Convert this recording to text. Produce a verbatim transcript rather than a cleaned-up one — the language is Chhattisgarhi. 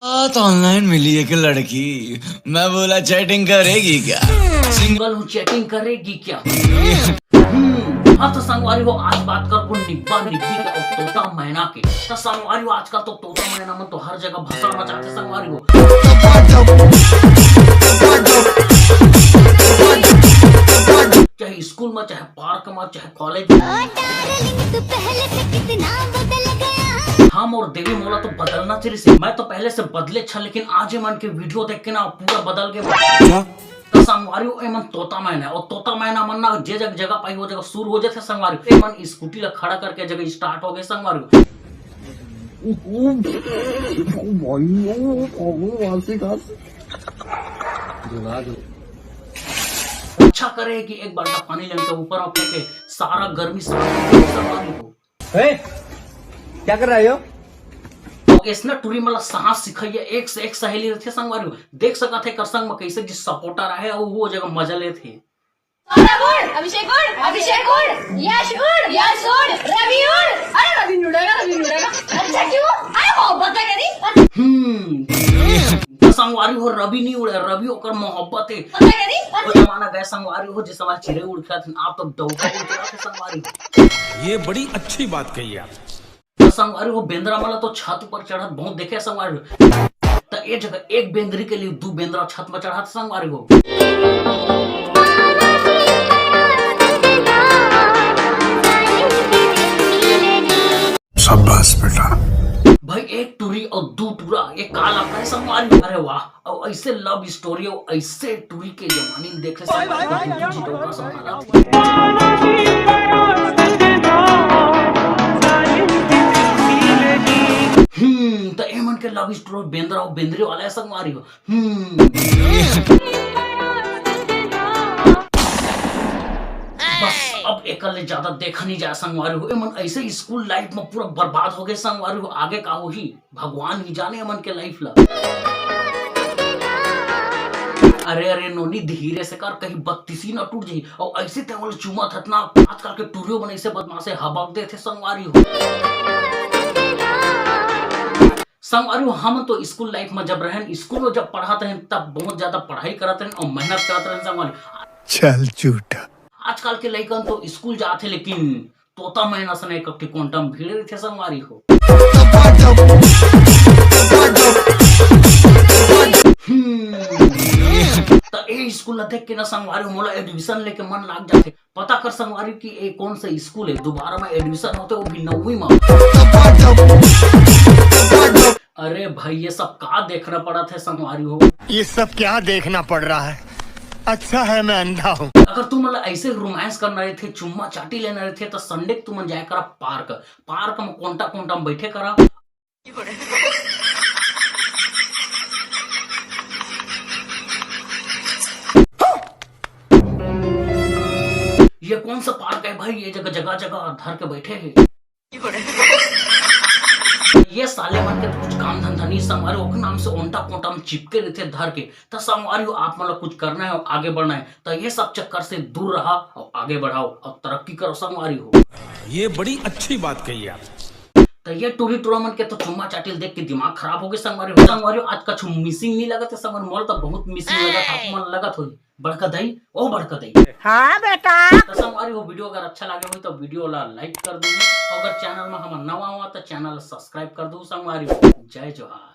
बात ऑनलाइन मिली एक लड़की, मैं बोला चैटिंग करेगी क्या? सिंगल हूँ, चैटिंग करेगी क्या? हम्म, हाँ तो संगवारी हो, आज बात करबो निब्बा निब्बी के अउ तोता मैना के। तो संगवारी हो, आजकल तो तोता मैना मन तो हर जगह भसड़ मचाथे संगवारी हो। चाहे स्कूल में, चाहे पार्क में, चाहे कॉलेज में। हम अउ देवी मोला तो बदलना चाहिए से, मैं तो पहले से बदले छा, लेकिन आज ये मन के वीडियो देख के ना पूरा बदल के। क्या? तो संगवारी हो, एमन तोता मैना हे, अउ तोता मैना मन ना जे जग-, जगह पाही, वो जगह शुरू हो जाथे संगवारी हो। एमन स्कूटी ला खड़ा करके जगह स्टार्ट हो गे संगवारी हो। अच्छा करे कि एक बाल्टा पानी लेन के ऊपर में फेंके, सारा गर्मी सारा संगवारी हो। ए, क्या कर रहे हो? तो ऐसना टूरी मन ला साहस सिखाइए, एक से एक सहेली रथे संगवारी हो। देख सकत हे एकर संग में कैसे जी सपोर्टर आहे, अउ वो जगह मजा लेथे। सौरभ उड़, अभिषेक उड़, अभिषेक उड़, यश उड़, यश उड़, रवि उड़। अरे रवि उड़ेगा, रवि उड़ेगा। अच्छा क्यों? अरे मोहब्बत है करी। हम्म। तो संगवारी हो, रवि नहीं उड़े, रवि ओकर मोहब्बत है। पता करी? वो जमाना गए संगवारी हो, जिस समय चिड़ै उड़ खेलत हन, आप तो डौका उड़ खेलत हे संगवारी हो। ये बड़ी अच्छी बात कही आप। तो संगवारी हो, बेंदरा मन ला तो छत ऊपर चढ़त बहुत देखे संगवारी हो। तो ए जगह एक बेंदरी के लिए दू बेंदरा छत में चढ़त संगवारी हो। शाबाश बेटा। भाई, एक टूरी अउ दू टूरा, ये का लगता है संगवारी हो? अरे वाह, अउ ऐसे लव स्टोरी अउ ऐसे टूरी के जमाने में देखे संगवारी हो, दू टूरी डौका संभाला। हम्म, तो एमन के लव स्टोरी बेंदरा अउ बेंदरी वाला है संगवारी हो। हम्म। बस, अब एकर ले ज्यादा देखा नहीं जा संगवारी हो। एमन ऐसे स्कूल लाइफ में पूरा बर्बाद हो गए संगवारी हो। आगे का होही, भगवान ही जाने एमन के लाइफ ला। अरे, अरे, नोनी, धीरे से कर, कहीं बत्तीसी ना टूट जाही। अउ ऐसे ते वाला चूमा थतना, आजकल के टूरियो मन ऐसे बदमाशे हबक देथे संगवारी हो। संगवारी हो, हम तो स्कूल लाइफ में जब रहन, स्कूल में जब पढ़त रहन, तब बहुत ज्यादा पढ़ाई करत रहन अउ मेहनत करत रहन संगवारी। चल झूठा। आजकल के लइकन तो स्कूल जाथे, लेकिन तोता मैना सन एक ठे कोंटा म भीड़े रहिथे संगवारी हो। हम्म। त ए स्कूल ला देख के ना संगवारी हो, मोला एडमिशन लेके मन लाग जाथे। पता कर संगवारी कि ए कौन सा स्कूल है, दोबारा में एडमिशन होथे, वो भी नौवीं में। अरे भाई, ये सब का देखना पड़त हे संगवारी हो? ये सब क्या देखना पड़ रहा है? अच्छा है मैं अंधा हूँ। अगर तुमन ला ऐसे रोमांस करना रहिथे, चुम्मा चाटी लेना रहिथे, त संडे के तुमन जाया करा पार्क। पार्क में कोंटा कोंटा में बैठे करा। ये कौन सा पार्क है भाई? ये जगह, जगह, जगह धर के बैठे हैं। ये साले मन के कुछ काम धंधा नहीं संगवारी हो, ओकर नाम से ओंटा कोंटा में चिपके रहिथे धर के। त संगवारी हो, आप मन ला कुछ करना है और आगे बढ़ना है, त ये सब चक्कर से दूर रहा और आगे बढ़ाओ और तरक्की करो संगवारी हो। ये बड़ी अच्छी बात कही आप। त ये टूरी टूरा मन के तो चुम्मा चाटी ल देख के दिमाग खराब हो गे संगवारी हो। संगवारी हो, आज कछु मिसिंग नहीं लगत हे संगवारी, मोला तो बहुत मिसिंग लगत हे, आप मन लगत होही। बड़का दाई, ओ बड़का दाई। हाँ बेटा। त संगवारी हो, वीडियो अगर अच्छा लागे होही त वीडियो ला लाइक कर दू, अगर चैनल में हमन नवा हुआ त चैनल ला सब्सक्राइब कर दू संगवारी हो। जय जोहार।